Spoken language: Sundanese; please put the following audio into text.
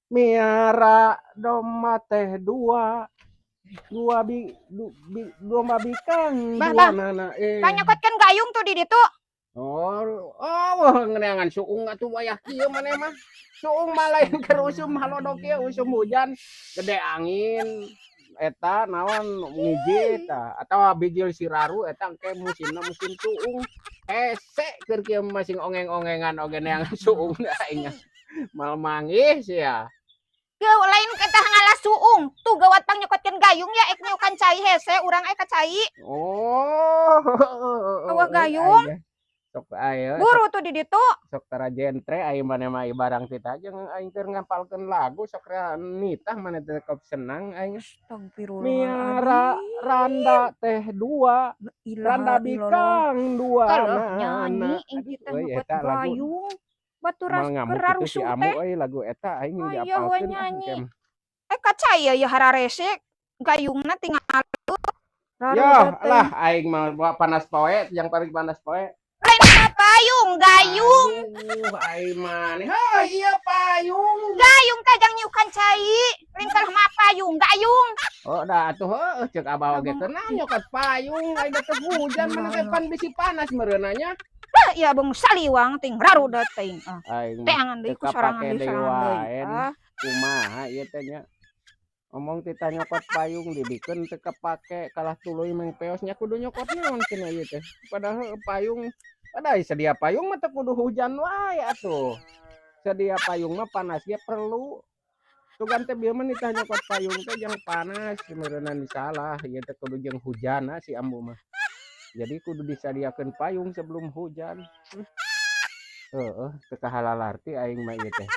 Miara domba teh dua dua bi, du, bi domba bikang. Bah, dua bah. Nana eh. Tah, nyokotkeun gayung tuh di ditu. Oh, ngeneangan suung atuh wayah kieu maneh mah. Suung mah lain keur usum halodo kieu, usum hujan, gede angin eta naon ngijit tah atawa bijil siraru eta engke musimna musim suung. Hese keur kieu masing ongeng-ongengan oge neangan suung aing mah. Mal manggih sia. Geu lain kita ngalah suung. Tuh gawat pang nyokotkeun gayung ya, ek nyiukan cai, hese urang ek ka cai. Oh. Eueuh gayung. Sok aya. Buru tuh di ditu. Sok tara jentre aing maneh mah barang tita jeung aing keur ngapalkeun lagu sok nitah maneh teh kop senang aing. Astagfirullah. Miara randa teh dua, randa bikang dua. Kalau nana. nyanyi ing kita Aduh, euy, nyokot eta lagu gayung. Batu mal ngamuk ras kitu si rusuh Amu teh. euy, lagu eta aing Aya we diapalkeun ah nyanyi. Engke. Eh, ka cai ya hararese gayungna tinggal. Yo lah aing mah panas poe yang paling panas poe. Lain mah payung, gayung. Aduh, aing mah nih. Ha, iya payung. Gayung teh jang nyiukan cai. Lain kalah mah payung, gayung. Oh, dah atuh heueuh ceuk abah oge teh naon nyokot payung aing teh hujan mana teh pan bisi panas meureunna nya. Hah, iya bang saliwang ting raruda ting. Ah, Aing mah teangan deui teu ku sorangan kapake deui deui sorangan deui. wae. Ah, Kumaha ieu teh nya? Omong titah nyokot payung dibikeun teu kapake kalah tuluy mengpeos nya kudu nyokot naon cenah ieu teh. Padahal payung padahal sedia payung mah teu kudu hujan wae atuh. Sedia payung mah panas ge perlu. Sugan teh bieu mah nitah nyokot payung teh jang panas meureunnan salah ieu teh kudu jeung hujanna si ambu mah. Jadi kudu disadiakeun payung sebelum hujan. Heeh, teu kahalalarti aing mah ieu teh.